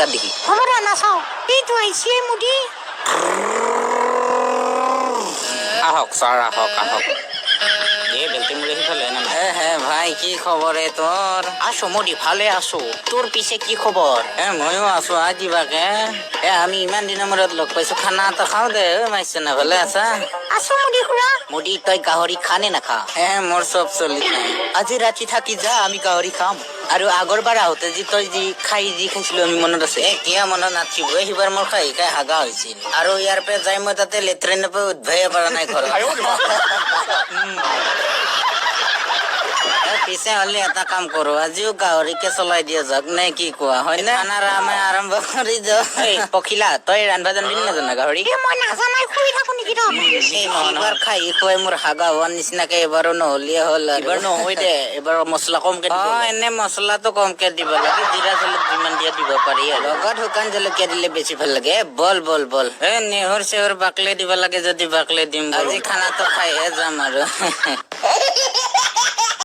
তাত দেখি। হ'ব দে, নাচাওঁ। এইটো আহিছে মোদী। আহক ছাৰ, আহক আহক। এই বেলটি মুৰে সিফালে না? এ হে ভাই, কি খবৰ এ তোৰ? আছো মোদী, ভালে আছো। তোৰ পিছে কি খবৰ? এ ময়ো আছো। আ কিবাকে এ আমি ইমান দিনৰ মূৰত লগ পাইছো, খানা এটা খাওঁ দে। ঐ মাইছে না, ভালে আছা? আছো মোদী খুৰা। মোদী, তই গাহৰি খা নে নাখা? এ মোৰ চব চলিছে। আজি ৰাতি থাকি যা, আমি গাহৰি খাম। আৰু আগৰবাৰ আহোঁতে যি তই যি খাই যি খাইছিলো আমি, মনত আছে? এ কিয় মনত নাথাকিব? সিবাৰ মোৰ খাই খাই হাগা হৈছিল আৰু ইয়াৰ পৰা যাই মই তাতে লেট্ৰিনৰ পৰা উঠবাই পৰা নাই ঘৰত। এ, পিছে হ'লে এটা কাম কৰো, আজিও গাহৰিকে চলাই দিয়া যাওক নে কি কোৱা, হয়নে? খানাৰ আমি আৰম্ভ কৰি যাওঁ। এই পখিলা, তই ৰান্ধবা জানবি নে নাজানা গাহৰি? এ মই নাজানাই শুই থাকো নেকি তই? এইবাৰ খাই খুৱাই মোৰ হাগা হোৱাৰ নিচিনাকে এবাৰো নহ'লিয়ে হ'ল আৰু। এইবাৰ নহয় দে, এইবাৰ মছলা কমকে দিব। অ, এনে মছলাটো কমকে দিব লাগে, জিৰা জলক যিমান দিয়া দিব পাৰি আৰু লগত শুকান জলকীয়া দিলে বেছি ভাল লাগে। এ, বল বল বল। এ নেহৰ চেহৰ বাকলে দিব লাগে যদি বাকলে দিম। আজি খানাটো খাইহে যাম আৰু।